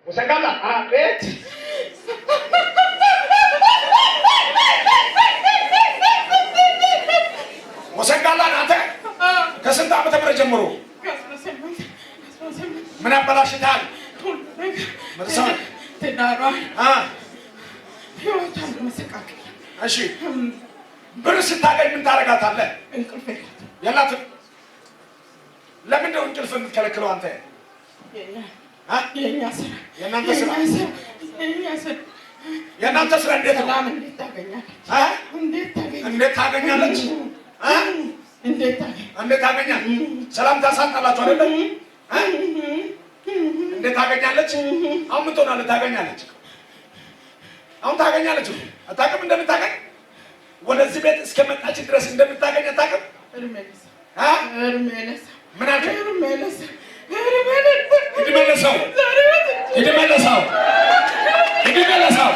ወሰንጋላ። አቤት። ወሰንጋላ አንተ ከስንት ዓመተ ምህረት ጀምሮ? ከ18፣ 18። ምን አበላሽታል? ሁሉ ነገር። መርሳት። ትዳሯን፣ አ ህይወቷን መሰቃቀል። እሺ፣ ብር ስታገኝ ምን ታደርጋታለህ? እንቅልፍ የላትም። የላትም። ለምንድን ነው እንቅልፍ የምትከለክለው አንተ? የኛ አ? የኛ ስራ። የእናንተ ስራ? የኛ ስራ፣ የኛ ስራ። የእናንተ ስራ እንዴት ነው? ሰላም እንዴት ታገኛለች? አ? እንዴት ታገኛለች? እንዴት ታገኛለች? አ? እንዴት ታገኛለች? እንዴት ታገኛለች? ሰላም ታሳጣላችሁ አይደለ? አ? እንዴት ታገኛለች? አሁን ምን ትሆናለች? ታገኛለች። አሁን ታገኛለች እኮ። አታውቅም እንደምታገኝ? ወደዚህ ቤት እስከመጣች ድረስ እንደምታገኝ አታውቅም? እድሜ ለሰው። አ? እድሜ ለሰው። ምን አልከኝ? እድሜ ለሰው፣ እድሜ ለሰው። እድሜ ለሰው። ዛሬ ወጥቼ እድሜ ለሰው፣ እድሜ ለሰው።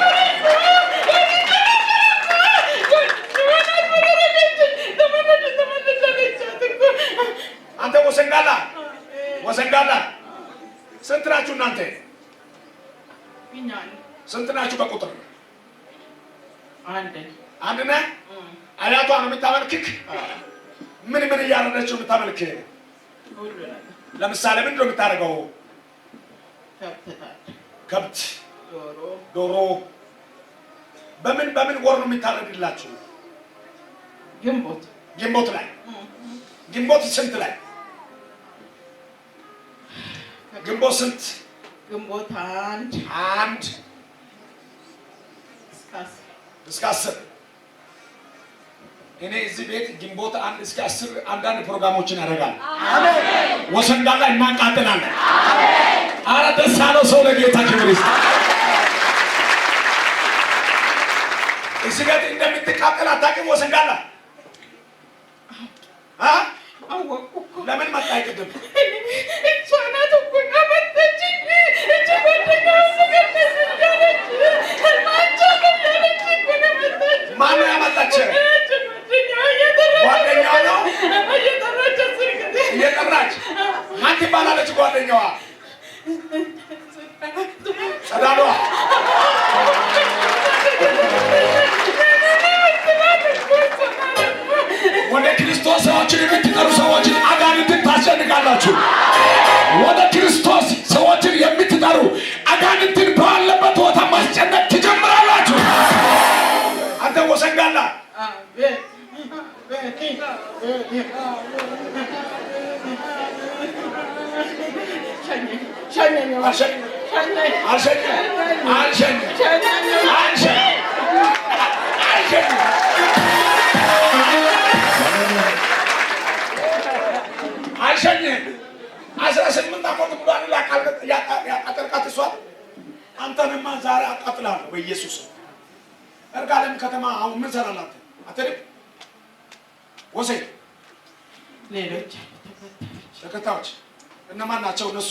አንተ ወሰንጋላ፣ ወሰንጋላ፣ ስንት ናችሁ እናንተ? ስንት ናችሁ በቁጥር? አንድ። አንድ ነህ? አያቷ ነው የምታመልክክ? ምን ምን እያደረገች ነው የምታመልክ? ሁሉ ነገር። ለምሳሌ ምንድን ነው የምታደርገው? ከብት ታለ። ከብት። ዶሮ። ዶሮ። በምን በምን ወር ነው የሚታረድላችሁ? ግንቦት። ግንቦት ላይ። ግንቦት ስንት ላይ? ግንቦት ስንት? ግንቦት 1። 1። እስከ 10። እስከ 10። እኔ እዚህ ቤት ግንቦት 1 እስከ 10 አንዳንድ ፕሮግራሞችን ያደርጋል። ወሰንጋላ እናቃጥላለን። አረ ደስ ያለው ሰው ለጌታ ክብር ይስጥ። እዚህ ቤት እንደምትቃጠል አታውቅም። ወሰንጋላ አ? አወቅኩ እኮ። ለምን መጣ ቅድም? እሷ ናት እኮ ያመጣችኝ። እቺ ጓደኛዋ ስገለጽ እያለች ማንቻለ እያለች እኮ ነው ያመጣችኝ። ማነው ያመጣች? እቺ ጓደኛዋ እየጠራች። ጓደኛዋ ነው? እየጠራች 10 ጊዜ። እየጠራች። ማን ትባላለች ጓደኛዋ? ጸዳሏ። ወደ ክርስቶስ ሰዎችን የምትጠሩ ሰዎችን አጋንንትን ታስጨንቃላችሁ። ወደ ክርስቶስ ሰዎችን የምትጠሩ አጋንንትን ባለበት ቦታ ማስጨነቅ ትጀምራላችሁ። አንተ ወሰንጋላ። አቤት፣ አቤት፣ አቤት። ሸኘኝ፣ ሸኘኝ፣ አልሸኝም። ሸኘኝ። አልሸኝም፣ አልሸኝም። ሸኘኝ። አልሸኝም፣ አልሸኝም፣ አልሸኝም። 18 ዓመት ሙሉ አይደል ያቃጠልካት እሷን? አንተንማ ዛሬ አቃጥልሃለሁ በኢየሱስ ስም። እርጋለም ከተማ አሁን ምን ሰራለህ አንተ? አትሄድም? ወሴ። ሌሎች ተከታዮች። ተከታዮች እነማን ናቸው? እነሱ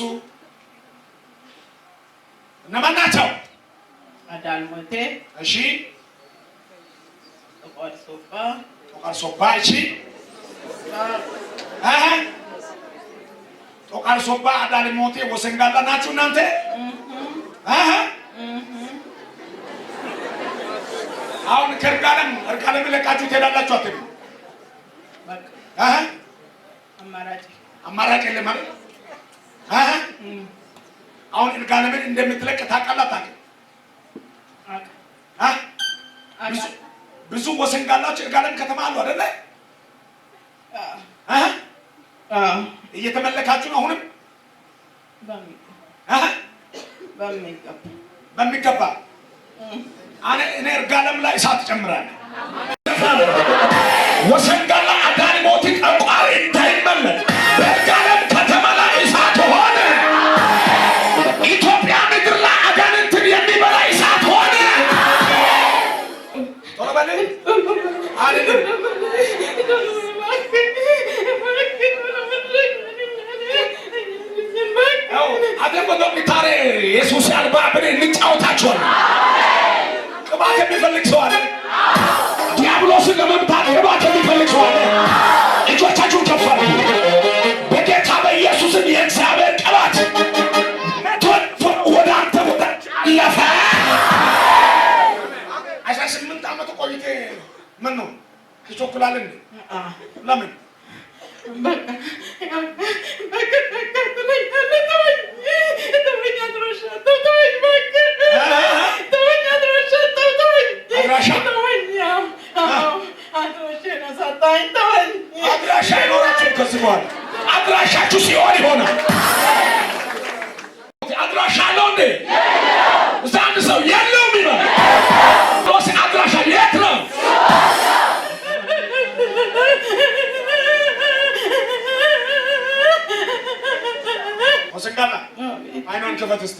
እነማን ናቸው? አዳልሞቴ። እሺ። ጥቁር ሶፋ። ጦቃር ሶባ። እሺ፣ አሀ፣ ጦቃር ሶባ፣ አዳልሞቴ፣ ወሰንጋላ ናችሁ እናንተ? አሀ፣ አሁን ከእርጋለም እርጋለም ለቃችሁ ትሄዳላችሁ አትሄዱም? በቃ። አሀ። አማራጭ አማራጭ የለም አይደል? አሀ፣ አሁን እርጋለምን እንደምትለቅ ታውቃለህ አታውቅም? አ ብዙ ብዙ ወሰንጋላዎች እርጋለም ከተማ አሉ አይደለ? አሀ፣ እየተመለካችሁ ነው አሁንም? አሀ። በሚገባ። በሚገባ። እኔ እርጋለም ላይ እሳት እጨምራለሁ። ወሰንጋላ፣ አዳልሞቲ፣ ጠንቋይ እንዳይመለክ በእርጋለም ከተማ ላይ እሳት ሆነ። ኢትዮጵያ ምድር ላይ አጋንንትን የሚበላ እሳት ሆነ። ቶሎ በል። አልልም። ያው አደንጎ ሚታሬ ኢየሱስ ያልባ ብለን እንጫወታቸዋለን። ቅባት የሚፈልግ ሰው አለ? ዲያብሎስን ለመምታት ቅባት የሚፈልግ ሰው አለ? እጆቻችሁን ከፍ አድርጉ። በጌታ በኢየሱስም የእግዚአብሔር ቅባት መቶ ትላለህ እንዴ? ለምን? በቃ በቃ በቃ ትለኛለህ። ተወኝ ተወኝ፣ አድራሻ ተወኝ፣ እባክህ ተወኝ፣ አድራሻ ተወኝ፣ አድራሻ? ተወኝ። አዎ አድራሻዬን አሳጣኝ፣ ተወኝ። አድራሻ አይኖራችሁም ከዚህ በኋላ አድራሻችሁ ሲኦል ይሆናል። አድራሻ አለው እንዴ? እስቲ አንድ ሰው የለውም ይበል። ሎስ አድራሻ የት ነው? ወስንጋላ አይኗን ክፈት እስቲ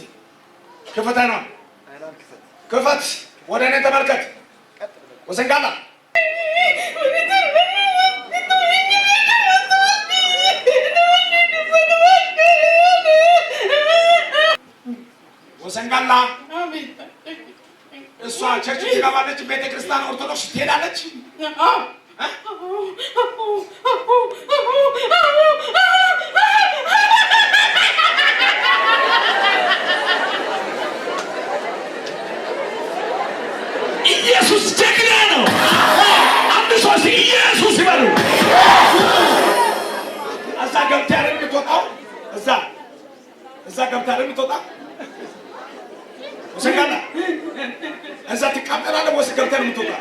ክፈት፣ አይኗን ክፈት፣ ወደ እኔ ተመልከት። ወስንጋላ ወሰንጋላ እሷ church ትገባለች፣ ቤተ ክርስቲያን ኦርቶዶክስ ትሄዳለች። እ? ኢየሱስ ጀግና ነው። አንድ ሰው እስኪ ኢየሱስ ይበሉ። እዛ ገብተህ አይደል የምትወጣው? እዛ ገብተህ አይደል የምትወጣው? ወሰንጋላ እዛ ትቃጠላለህ ወይስ ገብተህ ነው የምትወጣው?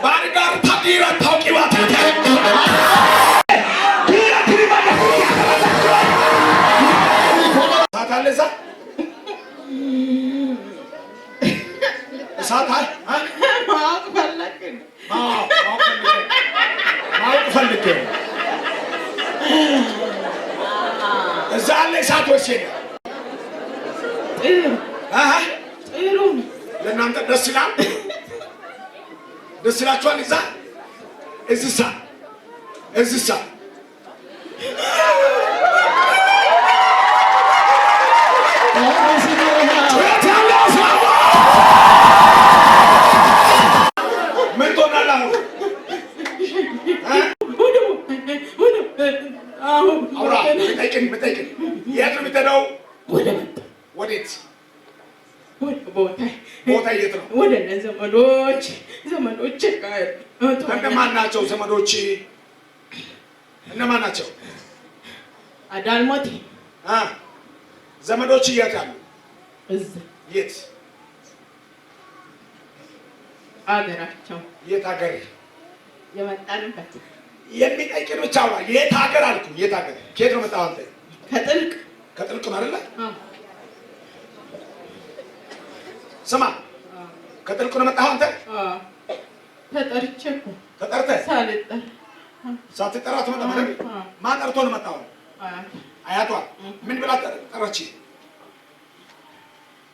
ባርጋር ታዲራ ታውቂዋ እሳት አለ እዛ እሳት አለ እ? ማወቅ ፈለግን። ማወቅ ፈልጌ ነው። እዛ አለ እሳት ወይስ የለም? ጥሩ አሀ፣ ጥሩ ነው። ለእናንተ ደስ ይላል? ደስ ይላችኋል? እዛ እዚሳ እዚሳ ጩኸት ያለው ሰው ምን ትሆናለህ አሁን? እ? ወደ አሁን አውራ ብጠይቅን ብጠይቅን የት ነው የምትሄደው? ወደ መጣ ወዴት ወደ ቦታ ቦታ የት ነው? ወደ እነ ዘመዶች ዘመዶች ጋር እነማን ናቸው ዘመዶች? እነማን ናቸው? አዳልሞቴ አ ዘመዶች የት አሉ? እዛ የት አገራቸው የት ሀገር? የመጣንበት የሚጠይቅን ብቻ አውራ። የት ሀገር አልኩ። የት ሀገር? ከየት ነው የመጣኸው አንተ? ከጥልቅ ከጥልቅ ነው አይደለ? አዎ፣ ስማ፣ ከጥልቅ ነው የመጣኸው አንተ? አዎ። ተጠርቼ እኮ ተጠርተህ ሳልጠራ ሳትጠራ ትመጣ ማለት አዎ። ማን ጠርቶ ነው የመጣኸው? አያት አያቷ ምን ብላ ጠራች?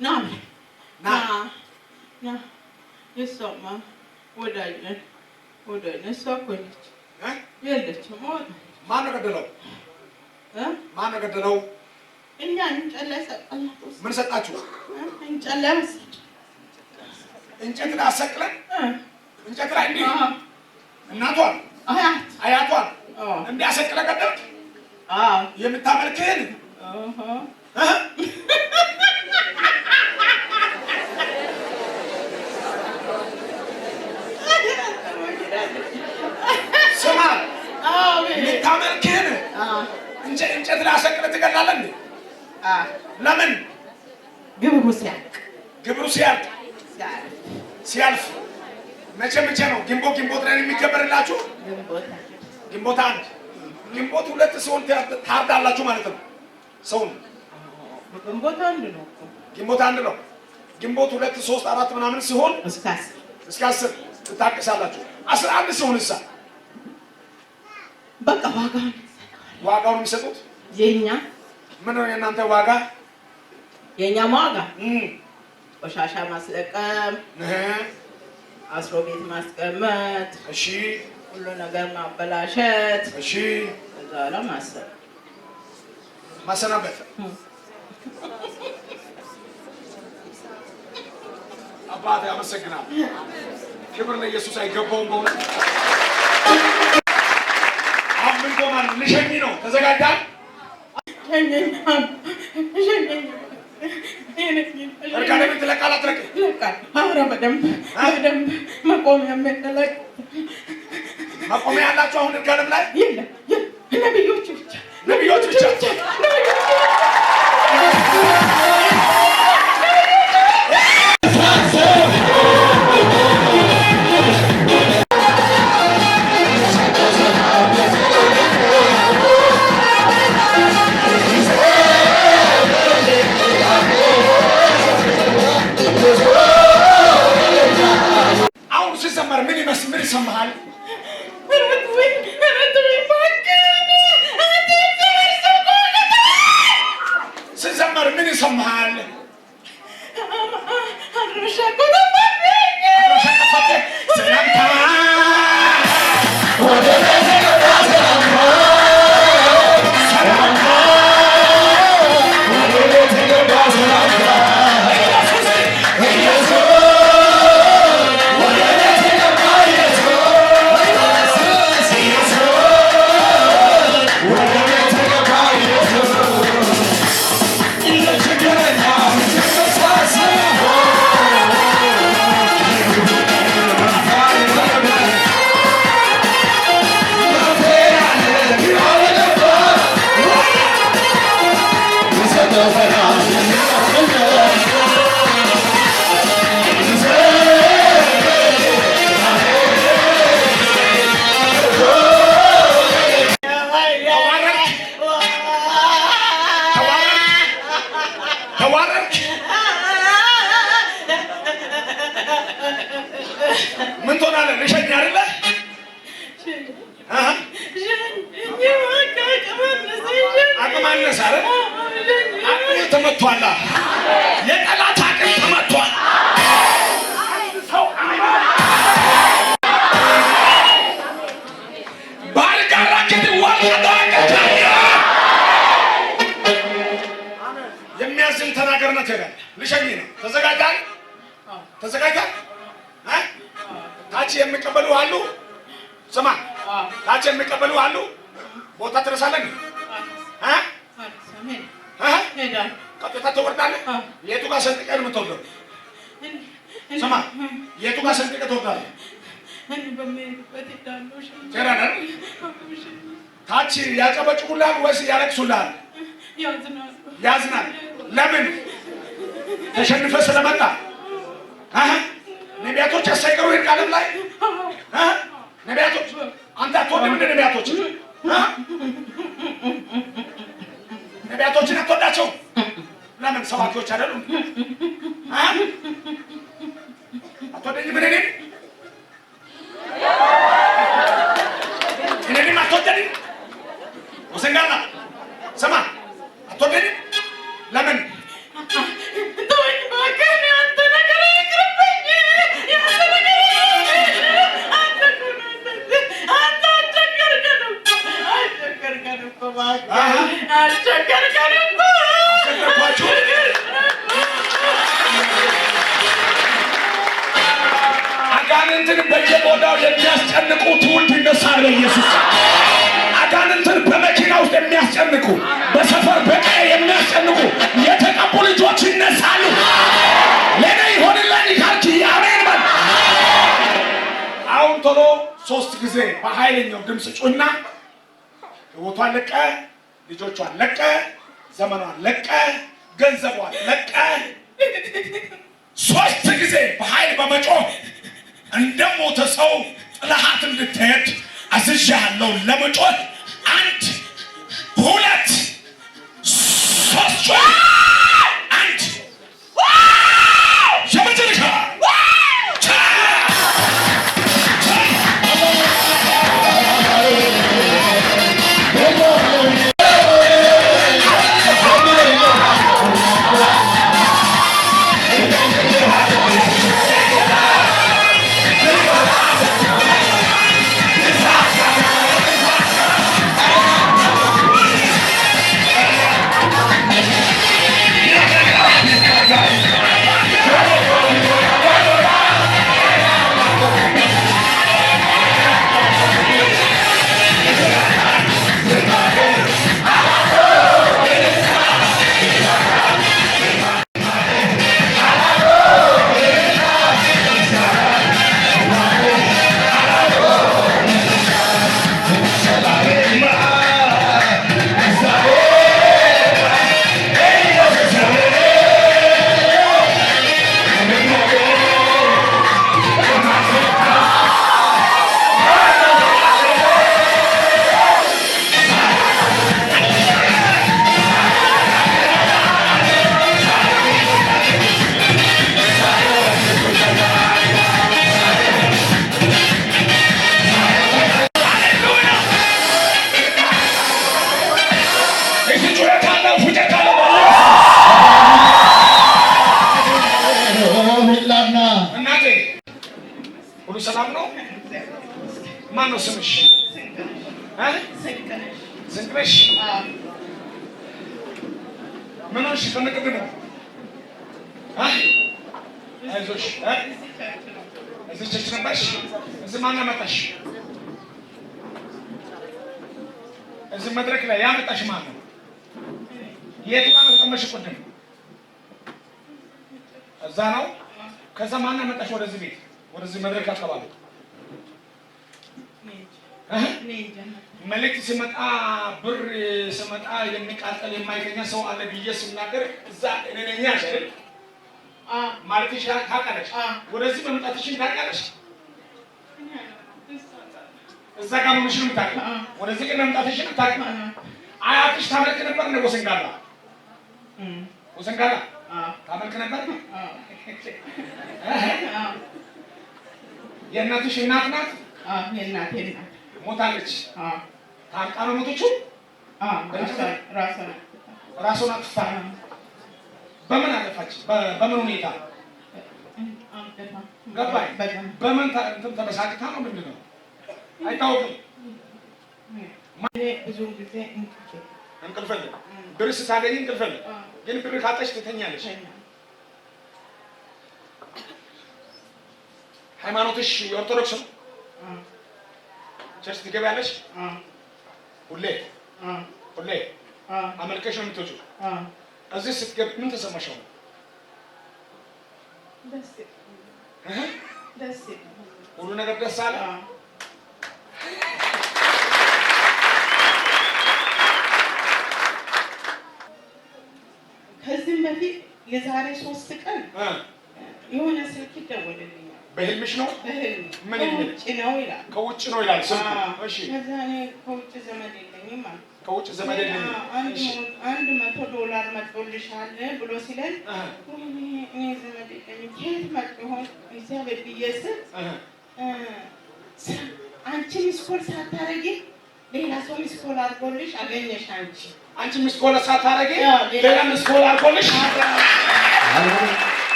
ና ና። ና ና የእሷማ ወዳጅ ነን ወዳጅ ነን። እሷ እኮ የለችም እ? የለችም ሞታለች። ማን ነው ገደለው? እ? ማን ነው ገደለው? እኛ እንጨት ላይ ሰቀልናት ወሰድን። ምን ሰጣችሁ? እ? እንጨት ላይ ወሰድን። እንጨት ላይ አሰቅለን እ? እንጨት ላይ እንዲህ አዎ። እናቷን አያት አያቷን አዎ። እንዲያሰቅለ ገደልክ? አዎ። የምታመልክህን ኦሆ። እ? ስማ አቤት። የምታመልክህን አዎ። እንጨት ላይ አሰቅለህ ትገላለህ እንዴ? አዎ። ለምን? ግብሩ ሲያልቅ ግብሩ ሲያልቅ ሲያልቅ ሲያልፍ መቼ መቼ ነው ግንቦት ግንቦት ላይ የሚከበርላችሁ? ግንቦት ግንቦት አንድ ግንቦት ሁለት ሲሆን ታርዳላችሁ ማለት ነው። ሰውን ግንቦት አንድ ነው እኮ ግንቦት አንድ ነው። ግንቦት ሁለት ሶስት አራት ምናምን ሲሆን እስከ 10 እስከ 10 ትታቅሳላችሁ። 11 ሲሆን እሳ በቃ ዋጋውን ዋጋውን የሚሰጡት የኛ ምን ነው? የእናንተ ዋጋ የኛ ዋጋ እም፣ ቆሻሻ ማስለቀም፣ እህ፣ አስሮ ቤት ማስቀመጥ፣ እሺ ሁሉ ነገር ማበላሸት፣ እሺ፣ ከዛ በኋላ ማሰብ ማሰናበት አባቴ አመሰግናለሁ። ክብር ለኢየሱስ አይገባውም በእውነት። ምን ትሆናለህ? ልሸኝ ነው። ተዘጋጅተሃል? ሸኘኝ ሸኘኝ። እርካለምን ትለቃለህ አትለቅም? እለቃለሁ። ኧረ በደንብ በደንብ መቆሚያ የምንለቅ መቆሚያ ያላችሁ አሁን እርካለም ላይ የለም። ነብዮች ብቻ። ነብዮች ብቻ። ነብዮች ብቻ። አሁን ሲዘመር ምን ይመስል ምን ይሰማሃል? ኧረ ተወኝ፣ ኧረ ተወኝ እባክህ። አንተ የእግዚአብሔር ሰው ከሆነ ሲዘመር ምን ይሰማሃል? አድራሻ እኮ ጠፋብኝ። ሰላምታ። ተዋረድክ፣ ተዋረድክ፣ ተዋረድክ። ምን ትሆናለህ? ልሸኝ አይደለ? አሃ፣ አቅም አነሰ አይደል? አቅሙ ተመቷላ። የጠላት አቅም ተመቷል። አንድ ሰው ባልጋራከት የሚያዝን ተናገርና ትሄዳለህ። ልሸኝ ነው። ተዘጋጅተሃል? ተዘጋጅተሃል? እ? ታች የሚቀበሉ አሉ። ስማ፣ ታች የሚቀበሉ አሉ። ቦታ ትረሳለህ እንዴ? እ? እ? ቀጥታ ትወርዳለህ። የቱ ጋር ሰንጥቀህ ነው የምትወርደው? ስማ፣ የቱ ጋር ሰንጥቀህ ትወርዳለህ? ትሄዳለህ አይደል? ታች ያጨበጭቡልሃል ወይስ ያለቅሱልሃል? ያዝናል። ለምን? ተሸንፈ ስለመጣ። አሀ፣ ነቢያቶች ያሰቀሩ ይርቃለም ላይ እ? ነቢያቶች አንተ አትወድም እንደ ነቢያቶች እ? ነቢያቶችን አትወዳቸው? ለምን? ሰባኪዎች አይደሉም? እ? አትወደኝም? እኔን እኔንም አትወደኝም? ወሰንጋላ ስማ፣ አትወደኝም? ለምን? ተወኝ እባክህ። እኔ አንተ ነገር ይቅርብኝ። የአንተ ነገር ይቅርብኝ። አንተ እኮ ነህ፣ አንተ አስቸገርከን እኮ፣ አስቸገርከን እኮ እባክህ፣ አስቸገርከን እኮ። አስቸገርኳችሁ? አጋንንትን በየቦታው የሚያስጨንቁ ትውልድ ይነሳል በኢየሱስ። አጋንንትን በመኪና ውስጥ የሚያስጨንቁ፣ በሰፈር በቀየ የሚያስጨንቁ የተቀቡ ልጆች ይነሳሉ። ለእኔ ይሆንልኝ ካልክ አሜን በል። አሁን ቶሎ ሶስት ጊዜ በኃይለኛው ድምፅ ጩና ሕይወቷን ለቀ፣ ልጆቿን ለቀ፣ ዘመኗን ለቀ፣ ገንዘቧን ለቀ። ሶስት ጊዜ በኃይል በመጮህ እንደሞተ ሰው ጥለሃት እንድትሄድ አዝዣለሁ። ለመጮህ አንድ፣ ሁለት፣ ሶስት ጮህ። አንድ፣ የመጨረሻ ቻ ቻ። ሸኘኝ። ማን ነው ስምሽ? ስንቅነሽ። ምን ሆንሽ? ከነቅድሙ አይዞሽ። እዚህ church ነበርሽ? እዚህ ማን ያመጣሽ? እዚህ መድረክ ላይ ያመጣሽ ማን ነው? የቱ ጋር ነው ተቀመጥሽ? ቅድም እዛ ነው። ከዛ ማን ያመጣሽ ወደዚህ ቤት ወደዚህ መድረክ አካባቢ? መልእክት ሲመጣ ብር ሲመጣ የሚቃጠል የማይተኛ ሰው አለ ብዬ ስናገር እዛ እኔ ነኝ አይደል ማለትሽ ታውቃለሽ። ወደዚህ መምጣትሽን ታውቃለሽ። እዛ ጋር መሆንሽን የምታውቂው ወደዚህ ግን መምጣትሽን ታውቂ። አያትሽ ታመልክ ነበር እንደ ወሰንጋላ ወሰንጋላ ታመልክ ነበር። የእናትሽ እናት ናት። የእናቴ እናት ሞታለች። ታንቃ ነው ሞተችው። ራሷን አጥፍታ በምን አጠፋች? በምን ሁኔታ ገባኝ። በምን ተበሳጭታ ነው? ምንድን ነው አይታወቅም። ብዙ ጊዜ እንቅልፍ የለም። ብር ስታገኝ እንቅልፍ የለም፣ ግን ብር ካጣች ትተኛለች። ሃይማኖትሽ የኦርቶዶክስ ነው? Church ትገቢያለሽ? ሁሌ ሁሌ አመልከሽ ነው የምትወጪው? እዚህ ስትገቢ ምን ተሰማሽ? አሁን ሁሉ ነገር ደስ አለ? ከዚህም በፊት የዛሬ 3 ቀን የሆነ ስልክ ይደወልልኛል። በህልምሽ ነው? በህልም። ምን የሚል? ከውጭ ነው ይላል። ከውጭ ነው ይላል ስልኩ። እሺ። ከዛ እኔ ከውጭ ዘመድ የለኝም አልኩት። ከውጭ ዘመድ የለኝም። $100 መጥቶልሻል ብሎ ሲለኝ ወይኔ እኔ ዘመድ የለኝም ከየት መጥቶ ይሆን እግዚአብሔር ብዬ ስል አንቺ missed call ሳታረጊ ሌላ ሰው missed call አድርጎልሽ አገኘሽ። አንቺ አንቺ missed call ሳታረጊ ሌላ missed call አድርጎልሽ